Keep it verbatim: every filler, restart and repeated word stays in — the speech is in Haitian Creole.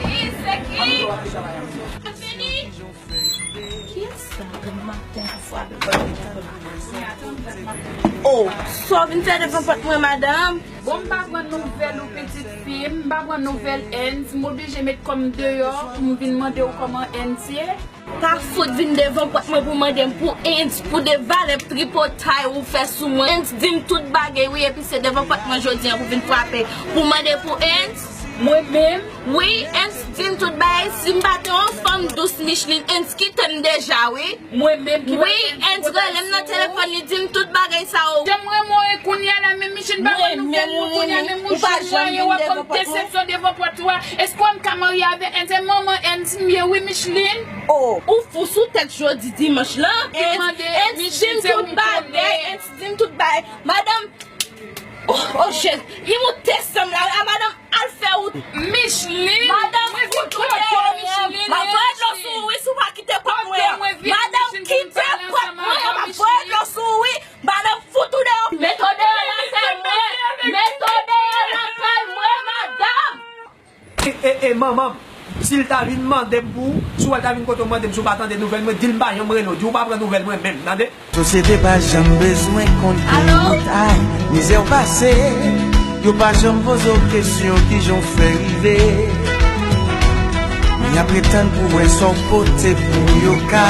Wi, se ki? Fini? Kiyès sa granmaten pou frape pòt mwen? Oh, sa w vin fè devan pòt mwen, madanm? Bon, m pa pran nouvèl ou, pitit fi m, m pa pran nouvèl Ernst, m oblije met kò m deyò pou m vin mande w kòman Ernst ye. Pa fout vin devan pòt mwen pou mande m pou Ernst, pou de valè tripotay ou fè sou mwen. Ernst di m tout bagay, wi, epi se devan pòt mwen jodi a pou vin frape pou mande pou Ernst. Mwen menm? Wi, Ernst di m tout bagay. Si m pa te yon fanm dous, Micheline, Ernst kite m deja, wi. Mwen menm ki pa... Wi, Ernst rele m nan telefòn, li di m tout bagay sa yo. Jan m renmen w kounye a la, men Micheline pa ban nouvèl mwen kounye a, men mwen jwenn mwen, w ap ban m desepsyon devan pòt ou a. Èske w wè m ka marye avè Ernst? Se manman Ernst m ye, wi, Micheline. Oh, ou fou sou tèt jodi dimanch lan. Ernst di m tout bagay, Ernst di m tout bagay. Madanm, oh, oh, Jezi, li moute san m la, a madanm, al fè wout. Micheline, madanm, fout ou deyò, m ap voye dlo sou ou, wi, si w pa kite pòt mwen an. Madanm, kite pòt mwen an, m ap voye dlo sou ou, wi. Madanm, fout ou deyò. Mete w deyò lakay mwen. Mete w deyò lakay mwen, madanm. E, e, e, manman m, si l ta vin mande m pou ou, si w wè l ta vin kote w mande m si w pa tande nouvèl mwen, di l m pa janm rele w, di w pa pran nouvèl mwen menm, tande? Sosyete pa janm bezwen konn ki wout ay, mizè w pase. Yo pa janm poze w kesyon kijan w fè rive. Men y ap ret tann pou wè sa w pote pou yo ka.